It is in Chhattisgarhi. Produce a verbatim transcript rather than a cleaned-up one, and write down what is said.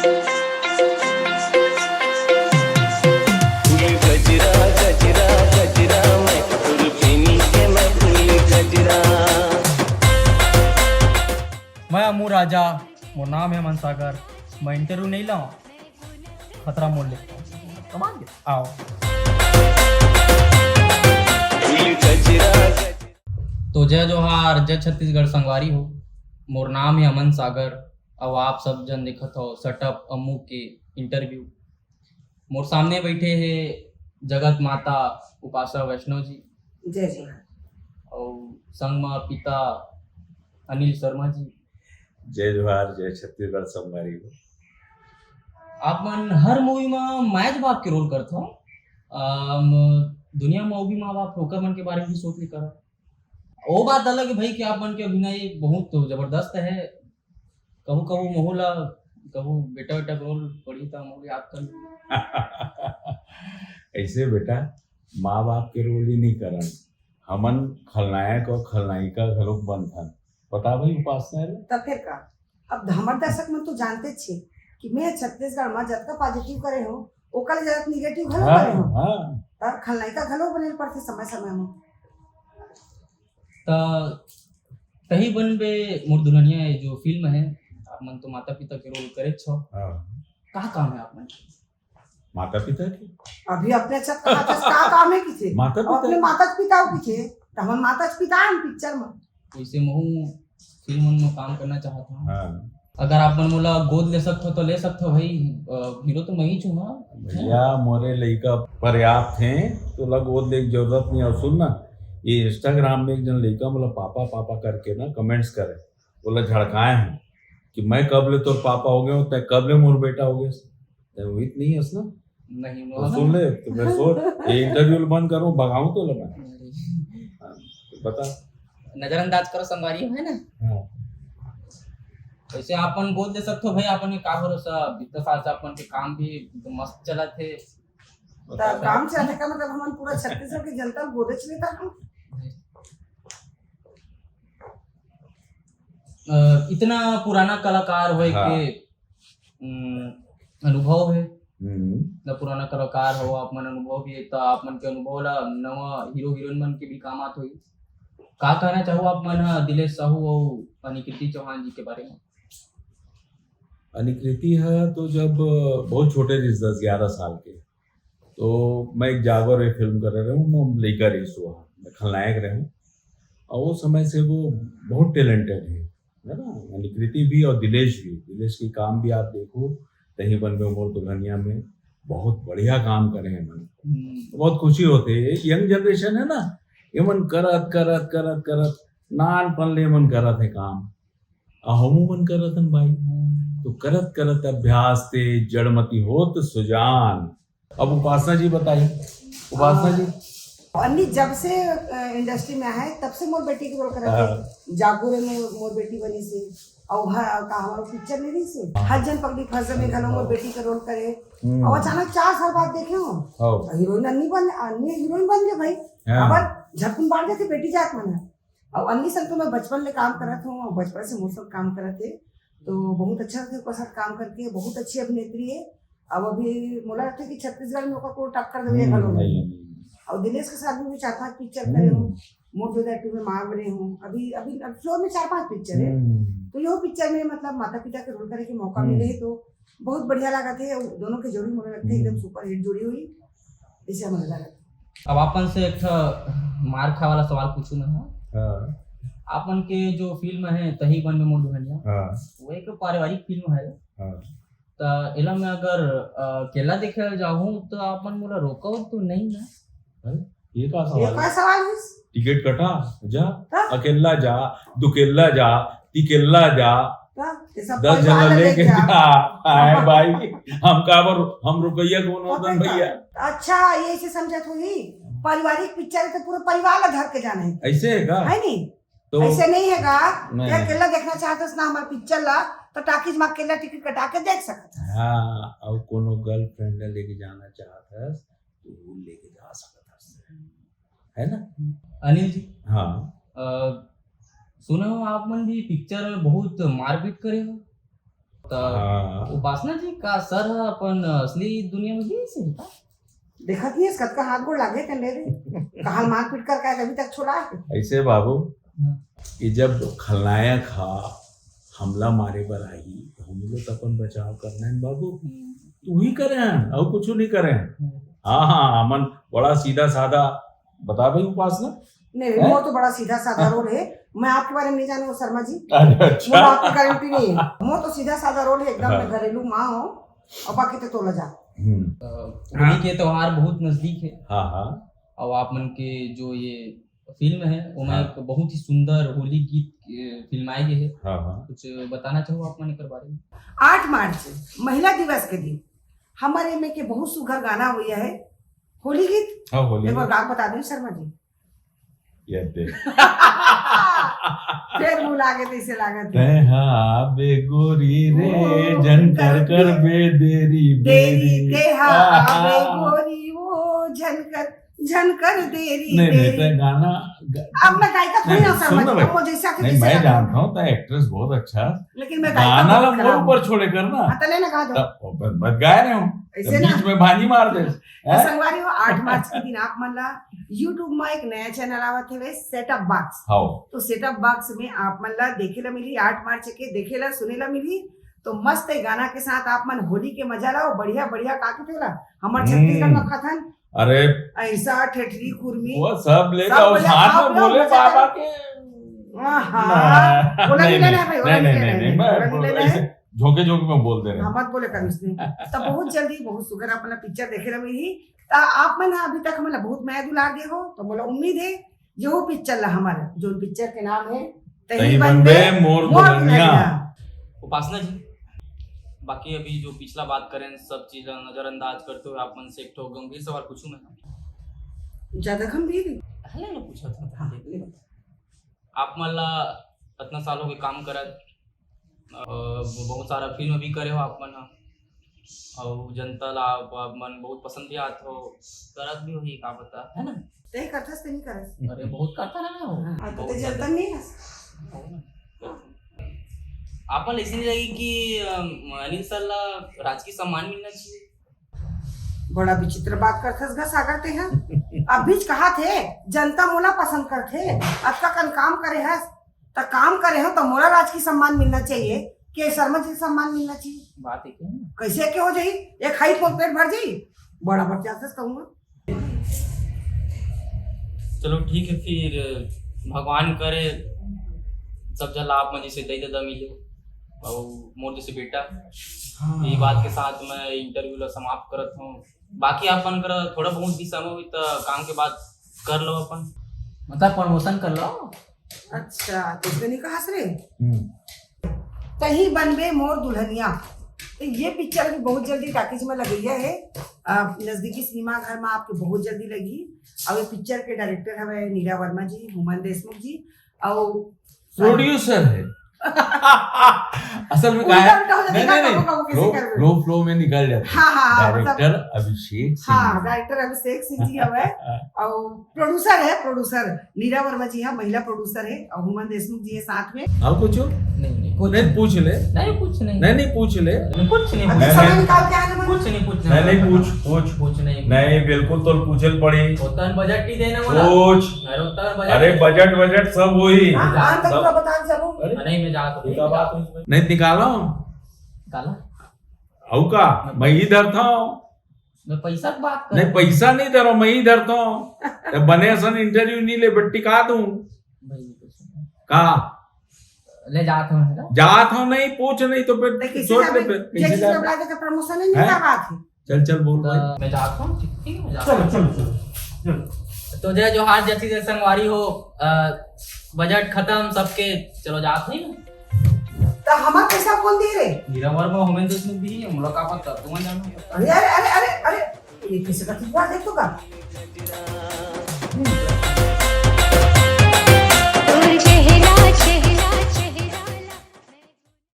फूल गजरा, गजरा, गजरा, मैं फूल पीनी के मैं फूल गजरा। मैं अमू राजा, मोर नाम है अमन सागर। मैं इंटरव्यू नहीं लाऊं, खतरा मोल लेता हूं। कमाल के। आओ। फूल गजरा, गजरा। तो जय जोहार, जय छत्तीसगढ़ संगवारी हो। मोर नाम है अमन सागर। अउ आप सब जन देखत हो सटअप अम्मू के इंटरव्यू। मोर सामने बैठे हे जगत माता उपासना वैष्णव जी। जय जोहार। अउ संग म पिता अनिल शर्मा जी। जय जोहार, जय छत्तीसगढ़ संगवारी हो। आप मन हर मूवी म मैच बाप के रोल करत हो। अम, दुनिया म अउ भी माँ बाप हे, ओकर मन के बारे में भी सोच ले करत। वो बात अलग है भाई कि आप मन के अभिनय बहुत जबरदस्त है। कभू कभू महू ला, कभू बेटा बेटा के रोल पड़ी त महू याद कर लूं। ऐसे बेटा, माँ बाप के रोल ही नहीं करन, हमन खलनायक और खलनायिका घलोक बनथन। पता भाई उपासना रे? त फिर का, अब हमर दर्शक मन तो जानते छे कि मैं छत्तीसगढ़ में जतका पॉजिटिव करे हो, ओकर ले ज्यादा निगेटिव घलो हाँ, करे हो। हाँ। त खलनायिका घलो बने पड़थे समय समय में। त तही बनबे मोर दुल्हनिया, ये जो फिल्म है, आप मन तो माता पिता के रोल करे छो। हाँ। का काम है आप मन के? माता पिता के। अभी अपने अच्छा कहा था, का काम है किसे? माता अब पिता अपने के। माता पिता हो किसे? त हमर माता पिता है पिक्चर में। वैसे महू फिल्म में काम करना चाहत हूँ। हाँ। अगर आप मन मोला गोद ले सकत हो तो ले सकत हो भाई, अ, हीरो तो मैं ही छूँ, हाँ। भैया, मोरे लइका पर्याप्त हैं, तोला गोद ले के जरूरत नहीं। और सुन ना, ये Instagram में एक जन लइका मोला पापा पापा करके ना कमेंट्स करे, बोला झड़काए हैं कि मैं कब ले तोर पापा हो गया हूँ, तय कब ले मोर बेटा हो गया। तय उम्मीद नहीं है ना। नहीं, तो सुन ले, तो मैं सोच, ये इंटरव्यू बंद करूँ, भगाऊँ तो लगा। हाँ, तो बता। नजरअंदाज करो संगवारी, है ना? हाँ। वैसे आपन गोद ले सकत हो भाई, आपन के का भरोसा, इतना साल से आपन के काम भी एकदम मस्त चलत हे। त काम चलत हे का मतलब हमन पूरा छत्तीसगढ़ के जनता ल गोदेच लेता हम। अ, इतना पुराना कलाकार होए हाँ। के, उम, अनुभव हे। हम्म। इतना पुराना कलाकार हो, आप मन अनुभव भी हे, त आप मन के अनुभव ला नवा हीरो हीरोइन मन के भी काम आत होही। का कहना चाहो आप मन ह दिलेश साहू अउ अनिकृति चौहान जी के बारे में? अनिकृति ह तो जब बहुत छोटे रहिस, दस ग्यारह साल के, तो मैं एक जागो रे फिल्म करे रहूँ, मैं लइका रहिस, मैं खलनायक रहूँ। और वो समय से वो बहुत टैलेंटेड है, है ना? अनिकृति भी और दिलेश भी। दिलेश के काम भी आप देखो, तही बनबे मोर दुल्हनिया में बहुत बढ़िया काम करे हैं मन। हम्म। बहुत खुशी होते है, यंग जनरेशन है ना, ये मन करत करत करत करत नानपन ले मन करत है काम, अउ हमू मन करत हन भाई। हम्म। तो करत करत अभ्यास ते जड़मति होत सुजान। अब उपासना जी बताई, उपासना जी। अन्नी जब से, अ, इंडस्ट्री में आहे, तब से मोर बेटी के रोल करत हे। हाँ। जागो रे मोर, मोर बेटी बनिस हे। अउ ह-, का हमर पिक्चर में रहिस हे? हाँ। हर जन पगड़ी फंस जबे घलो मोर हाँ। बेटी के रोल करे। हम्म। अउ अचानक चार साल बाद देखे हो, हाँ। हीरोइन अन्नी बन, अन्नी हीरोइन बन गे भाई। हाँ। अबर झटकुन बांट देथे बेटी जात मन ह। अउ अन्नी संग तो मैं बचपन ले काम करत हूँ, अउ बचपन से मोर संग काम करत हे, तो बहुत अच्छा लगथे ओकर साथ काम करके। बहुत अच्छी अभिनेत्री हे। अब अभी मोला लगथे कि छत्तीसगढ़ में ओकर कोनो टक्कर देवे हम्म, घलो नहीं, नहीं। नहीं। अउ दिलेश के साथ भी मैं चार पांच पिक्चर करे हूँ। हम्म। मोर जोधा टू में माँ बने हूँ, अभी, अभी, अभी फ्लोर में चार पांच पिक्चर हे। हम्म। तो यो पिक्चर में मतलब माता पिता के रोल करे के मौका हम्म। मिले हे, तो बहुत बढ़िया लागत हे। अउ दोनों के जोड़ी मोला लगथे हम्म। एकदम सुपर हिट जोड़ी होही, ऐसे मोला लागत हे। अब आपन से एक ठो मार खाए वाला सवाल पूछू मैं, हाँ? हाँ। आपन के जो फिल्म हे तही बनबे मोर दुल्हनिया, हाँ। वो एक पारिवारिक फिल्म हे। हाँ। त एला मैं अगर, अ, अकेला देखे जाहूँ त आपन मोला रोकव तो नहीं ना? अरे, ये का ये सवाल का हे? सवाल हे? टिकट कटा, जा, हाँ। अकेला जा, दुकेला जा, तिकेला जा, हाँ, ये सब दस परिवार जना ला लेके लेके जा। जा। आए भाई, हम काबर, हम रुपया कौन होतन पता भैया? का? अच्छा, ये ऐसे समझत होही, पारिवारिक पिक्चर हे तो पूरा परिवार ला धर के जाना हे। ऐसे हे का? है नहीं? तो ऐसे नहीं हे का? नहीं, ये नहीं। अकेला देखना चाहत हस ना हमार पिक्चर ला, तो टाकीज में अकेला टिकट कटा के देख सकत हस। हाँ, अउ कोनो गर्लफ्रेंड ला लेके जाना चाहत हस, तो वो लेके जा सकत हस। है ना? अनिल जी। हाँ। अ, सुना हूँ आप मन भी पिक्चर में बहुत मारपीट करे हो। त हाँ। उपासना जी, का सर ह अपन असली दुनिया में भी ऐसे ही था? देखत नहीं, कतका हाथ गोड़ लागे कर ले रे। कहाँ मारपीट कर का अभी तक छोड़ा है? ऐसे बाबू, हाँ। कि जब खलनायक हा हमला मारे बर आही, तो हम लोग तो अपन बचाव करना है बाबू। हम्म। तू ही करे हैं, और कुछ नहीं करे हैं। हम्म। हाँ, हाँ, हमन बड़ा सीधा साधा। बता भाई उपासना। नहीं, हैं? मोर तो बड़ा सीधा साधा रोल है। मैं आपके बारे में नहीं जानू शर्मा जी। अरे अच्छा। मोर आपकी गारंटी नहीं है। मोर तो सीधा साधा रोल है एकदम। हाँ। मैं घरेलू माँ हूँ और बाकी तो तोला जा। हम्म। अ, होली के त्योहार बहुत नजदीक है। हाँ, हाँ। और आप मन के जो ये फिल्म है, वो मैं हाँ। एक बहुत ही सुंदर होली गीत, अ, फिल्माए गए है। हाँ, हाँ। कुछ बताना चाहो आप मन एकर बारे में? आठ मार्च महिला दिवस के दिन हमारे में के बहुत सुघर गाना हुआ है, होली गीत। हाँ, होली एक बार गीत। गा के बता दो शर्मा जी। ये दे। फिर भुला के तैसे लागत है। तै हा आबे गोरी रे, ओ, झनकर कर कर बे देरी देरी, बेरी। तै हा आबे गोरी, ओ झनकर, झनकर देरी नहीं, नहीं, देरी। तै गाना ग-, अब मैं गायिका थोड़ी नहीं, ना नहीं, शर्मा सुन ना जी, भाई। अब मुझे ऐसे आके नहीं, कैसे मैं लगा? जानता हूँ, तै एक्ट्रेस बहुत अच्छा। लेकिन मैं गायिका गाना बहुत ला मोर खराब ऊपर हूँ। छोड़े करना। हाँ, तो ले ना गा दो। तब, बस, बस गाए रहे हूँ। ऐसे तब ना। बीच में बानी मार दे। तो हैं? संगवारी हो, आठ मार्च के दिन आप मन ला YouTube में एक नया चैनल आवत हवे, सेटअप बॉक्स। हाँ। तो सेटअप बॉक्स में आप मन ला देखे ला मिली, आठ मार्च के देखे ला, सुने ला मिली। तो मस्त है गाना के साथ आप मन होली के मजा लाओ, बढ़िया, बढ़िया का के तेला हमर हम्म। छत्तीसगढ़ में कथन। अरे। ऐसा ठेठरी खुरमी। वो सब लेकर सब आओ, बोले, साथ खाओ, में पियो, बोले मजा बाबा करो। के। हाँ, हाँ। ना, बोला नहीं, नहीं लेना नहीं, है भाई, बोला नहीं, नहीं नहीं, लेना नहीं, है, नहीं, बोला नहीं मैं लेना ऐसे है। झोंके झोंके में बोल दे रहे हैं। हाँ, मत बोले कमीज नहीं। तो बहुत जल्दी, बहुत सुघर अपना पिक्चर देखे ला मिली। त आप मन ह अभी तक हमन ला बहुत मया दुलार दे हो, तो मोला उम्मीद है, ये वो पिक्चर ला हमर, जो पिक्चर के नाम है तही तही बनबे बनबे मोर मोर दुल्हनिया। दुल्हनिया। उपासना जी, बाकी अभी जो पिछला बात करें, सब चीज ला नजरअंदाज करते हुए आप मन से एक ठो गंभीर सवाल पूछूं मैं? ज्यादा गंभीर? हले ना पूछा था। हाँ, ले। आप मन ला इतना सालों के काम करत, अ, बहुत सारा फिल्म भी करे हो आप मन ह, अउ जनता ला आप, आप मन बहुत पसंद भी आत हो, करत भी होही, का पता, है ना? तै करथस, तै नहीं करस। अरे, बहुत करता ना मैं हो। हाँ, तो बहुत तै जनता ज्यादा। नहीं हस। हो ना। आप मन ऐसे नहीं लगी कि, अ, अनिल सर ला राजकीय सम्मान मिलना चाहिए? बड़ा विचित्र बात करथस गा सागर तै ह। अभी च कहा थे, जनता मोला पसंद करथे, अतका कन काम करे हस, त काम करे हो त मोला राजकीय सम्मान मिलना चाहिए, के शर्मा जी के सम्मान मिलना चाहिए। बात एक है ना। कैसे के हो जाही? एक खाई फोन पेट भर जाही? बड़ा बतियाथस कहूँगा। चलो ठीक है फिर, भगवान करे सब जन ला आप मन जैसे दई ददा मिले, और मोर जैसे बेटा। हाँ। ये बात के साथ मैं इंटरव्यू ला समाप्त करत हूँ। बाकी आप मन करा थोड़ा बहुत भी समय हुई तो काम के बाद कर लो अपन। मतलब प्रमोशन कर लो। अच्छा, तो इसने नहीं कहा रे। हम्म। तही बनबे मोर दुल्हनिया। तो ये पिक्चर भी बहुत जल्दी टाकीज में लगैया है। आ, नजदीकी सिनेमा घर में आपके बहुत जल्दी लगी। और ये पिक्चर के डायरेक्टर हवे नीरा वर्मा जी, हुमन देशमुख जी, और प्रोड्यूसर है। असल में उल्टा, क्या है? उल्टा हो जाता नहीं, है, नहीं, कबो, नहीं। कबो किसी फ्लो, का भी। फ्लो, फ्लो में निकल जाता है। हाँ, हाँ, हाँ, मतलब डायरेक्टर अभिषेक सिंह हाँ, जी। डायरेक्टर अभिषेक सिंह जी हवे। और प्रोड्यूसर है, प्रोड्यूसर नीरा वर्मा जी है, महिला प्रोड्यूसर है, और हुमन देशमुख जी है साथ में। और कुछ? नहीं, नहीं, कुछ नहीं, नहीं। पूछ ले। नहीं, कुछ नहीं। नहीं, नहीं, पूछ ले। नहीं, कुछ नहीं अभी पूछना। समय निकाल के आने में। कुछ नहीं पूछना। नहीं, नहीं, पूछ, पूछ। कुछ नहीं। नहीं, बिल्कुल तो पूछे ल पड़ी। उतना बजट नहीं देना बोला। पूछ। अरे, उतना बजट अरे, नहीं। बजट, बजट सब वही। हाँ, हाँ, तो सब। पूरा बता दे, चलो। अरे, नहीं, मैं जा तो पूरा बात नहीं। नहीं निकालो। निकाला। अउ का? मैं ही धरता हूँ। मैं पैसा की बात कर नहीं, रहा हूँ। पैसा नहीं दे रहा हूँ, मैं ही धरता हूँ। जब बने असन इंटरव्यू नहीं ले, बट्टी का दूँ? भाई, कुछ नहीं। का? ले जात हूँ, है ना? जात हूँ नहीं, पूछ नहीं तो फिर नहीं, किसी छोड़ से दे भी, फिर, किसी किसी से से भी। बुला के तो प्रमोशन नहीं हैं? मिलता बात है। चल, चल, बोल तो भाई। मैं जाता हूँ, ठीक, ठीक है, मैं जाता चलो, हूँ। चलो, चलो, चलो। तो जय जोहार, जय श्री जय संगवारी हो, अ, बजट खत्म सबके, चलो जात नहीं। तो हमार पैसा कौन दे रे? हीरा वर्मा, होमेन देशमुख भी है, मुलाकात कर, तुम जानो। अरे, अरे, अरे, अरे, अरे, ये किसी का तुझे देख तो का?